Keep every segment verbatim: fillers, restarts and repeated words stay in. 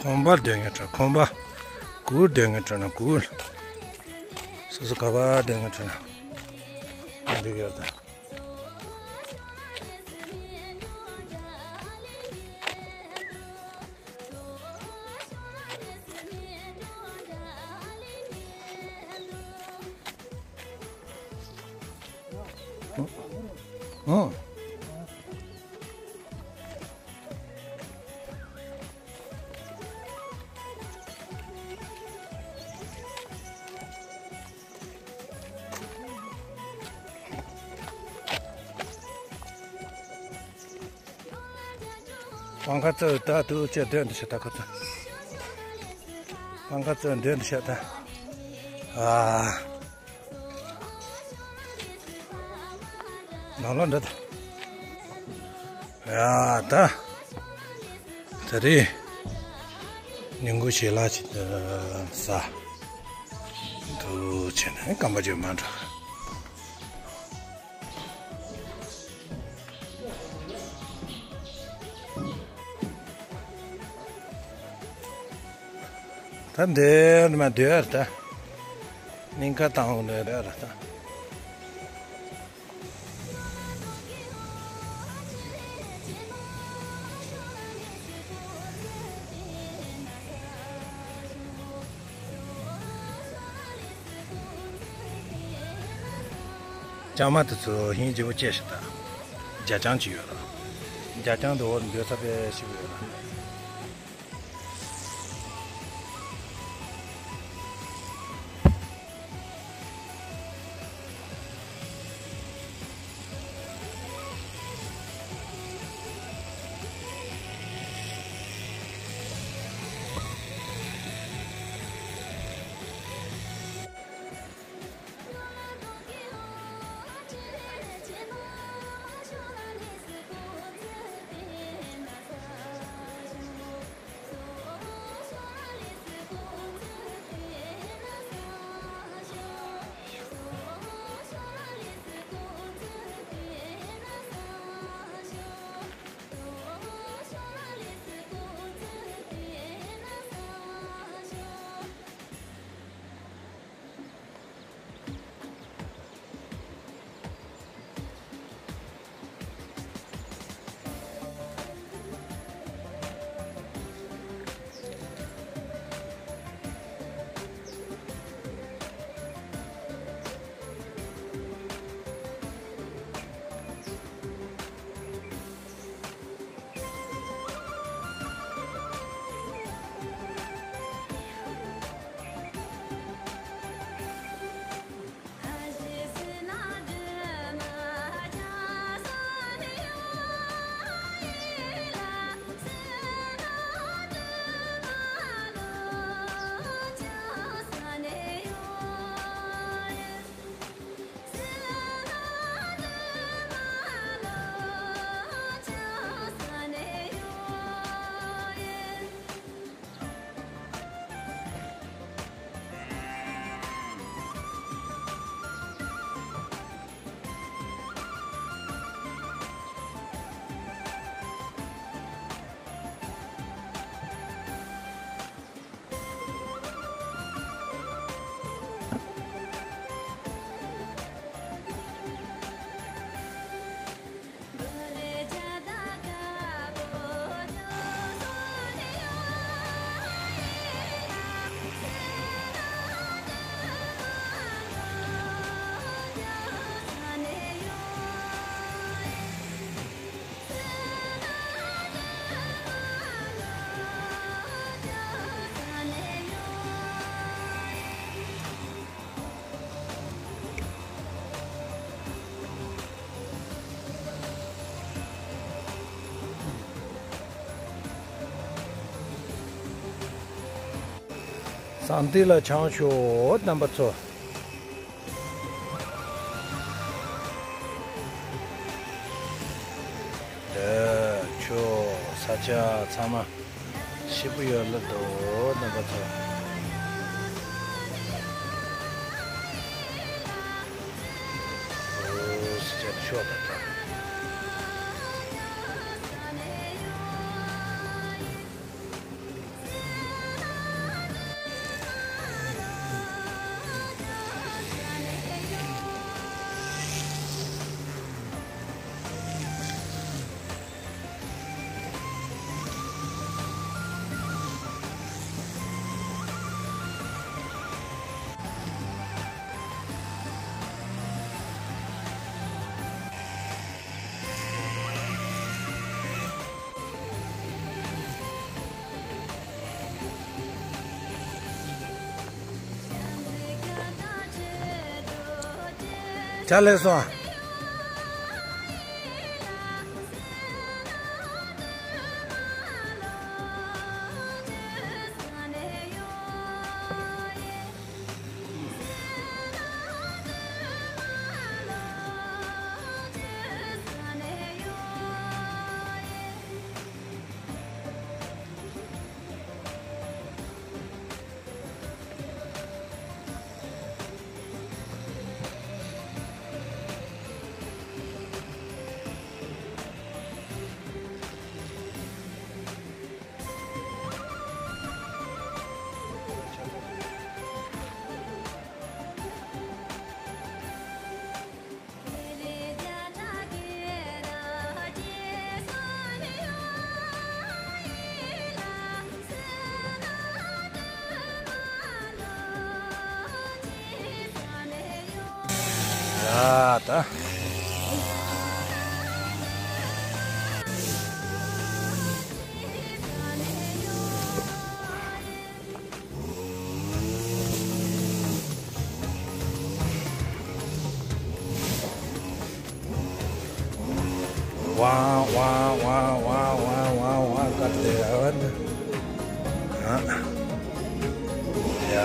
ཁང་པ་སྡོད་མཁན་འདྲ། ཁང་པ། གུར་སྡོད་མཁན་འདྲ་ན་གུར། སོ་སོ་ག་པར་སྡོད་མཁན་འདྲ་ན། འདི་ག་ད། ཨང་། པང་ཁ་རྩེ་ད་དུ་ཅེ་འདོན་དུ་ཤ་ད་ཁོ་ཚོ། པང་ཁ་རྩེ་འདོན་དུ་ཤ་ད། ཨ། ནང་ལོགས་འདྲ་ད། ཡ་ད། ད་རེས། ཉིན་གུང་ཞལ་ལག་ཅིག་ཟ། དུ་བྱས་ནས་སྐམ་པ་ཅིག་མ་འགྲོ། ད་འདི་མ་འདོད་ད། སྙིང་ཁ་བཏང་འོང་འདོད་ད། ལྕང་མ་དེ་ཚོ་ཧིང་རྗེ་པོ་སྐྱེས་ཤིག་དང་། རྒྱ་ལྕང་ཅིག་ཡོད་ར། རྒྱ་ལྕང་དེ་འོག་འདོད་ས་དཔེ་ཞིག་ཡོད་ར། ཟམ་ཐིག་ལ་འཆམ་ཤོག་རྣམ་པ་ཚོ། འདི་ཆོ་ས་ཆ་ཚང་མ་ཞེ་པོ་ཡོད་ལ་འདུག་རྣམ་པ་ཚོ། འོ་ས་ཆ་ཆོ་ད་ད། ཅ་ལག་སོང་། ཡ་ད། ཝང་ཝང་ཝང་ཝང་ཝང་ཝང་ཝང་བཀའ་དྲིན་ཆེ། ཨ། ཡ། ཡ་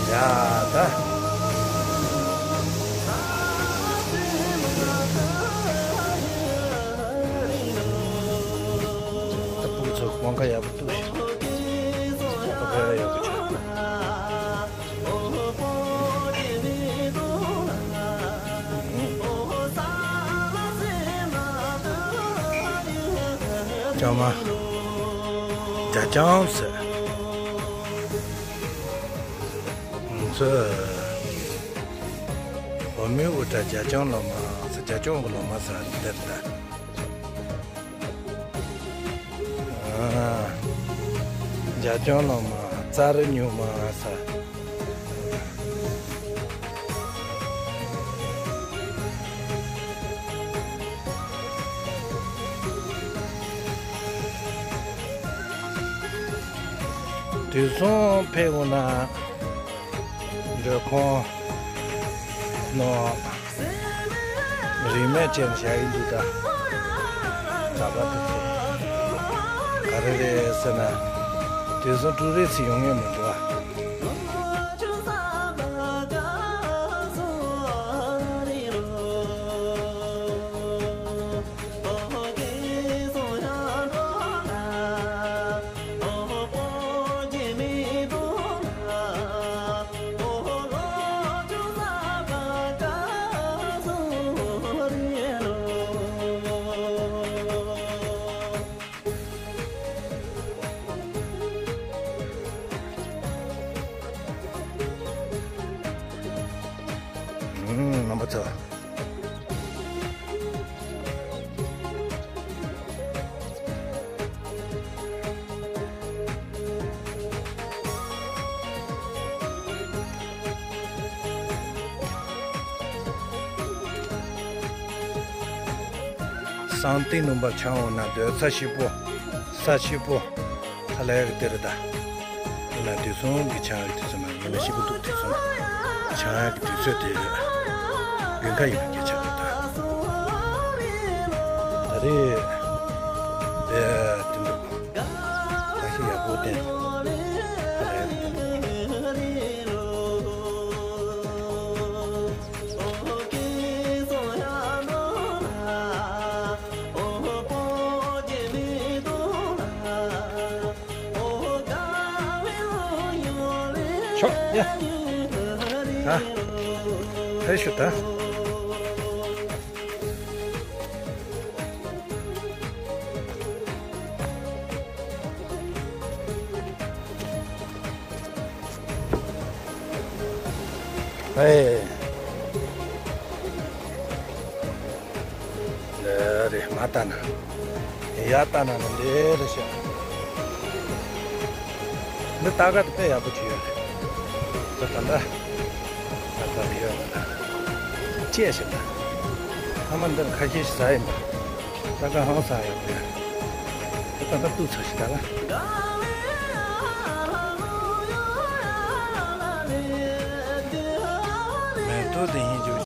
ད། ད་ཕྲུ་གུ་ཚོ་དབང་ཁ་ཡག་པོ་འདུག་ཤག་ད་ཕལ་ཡག་པོ་བྱུང་། ལྕང་མ། རྒྱ་ལྕང་ཟེར། ང་ཚོ་བོད་མིའི་དབུ་སྐྲ་རྒྱ་ལྕང་ལོ་མ་ཟེར། རྒྱ་ལྕང་གི་ལོ་མ་ཟེར་འདིར་ད། རྒྱ་ལྕང་ལོ་མ། རྩ་རི་སྨྱུག་མ་ཟེར། དུས་སང་ཕེབས་འོང་ན། འགྲོ་ཁང་ནང་རིན་མེད་ཅན་བཞག་གི་འདུག་ད། གྲྭ་པ་དེ་ཚོ་ག་རེ་རེད་ཟེར་ན། དེང་སང་ཀྲུའུ་རི་སི་ཡོང་ངེས་མི་འདུག་ཨ། སང་ཏིང་ནུབ་པ་ཆང་འོ་ན་སྡོད་ས་ཞིག་པོ། ས་ཞིག་པོ། ཧ་ལས་གི་དེ་རེད་ད། ཡིན་ན་དུས་སོང་གི་ཆང་གི་དུས་སོང་ན་ཡིན་ན་ཞིག་པོ་འདུག་དུས་སོང་ན། ཆང་གི་དུས་ཚོད་དེ་ཡོད། ཡོད་ཁ་ཡིན་ན་སྐད་ཆ་རེད་ད། ད་རེད། དེ་དེ་འདུག་ད་ཤི་ཡག་པོ་བསྟན། ཧ་ལས་གི་དེ་འདུག་ཤོག་ཡ། ཨ། ཕེབས་ཤོག་ད། ཨེ། ལེ་རེ་མ་ལྟ་ན། ཡ་ལྟ་ན་ན་ལེ་རེ་ཤ། འདི་ལྟ་ག་དེ་དཔེ་ཡག་པོ་ཅིག་ཡོད་རེད། འདི་ད་ལྟ། ད་ལྟ་ཡོད་རེད་ད། ཅེས་ཤིག་ད། ཨ་མ་འདིར་ཁ་ཤས་ཤིག་ཟ་ཡིན་པ། ད་ག་ཧང་སང་ཡོད་རེད། འདི་ད་ལྟ་ཏུ་ཚ་ཞིག་ད་ལ། མེ་ཏོག་དེ་ཡིན་རྒྱུ།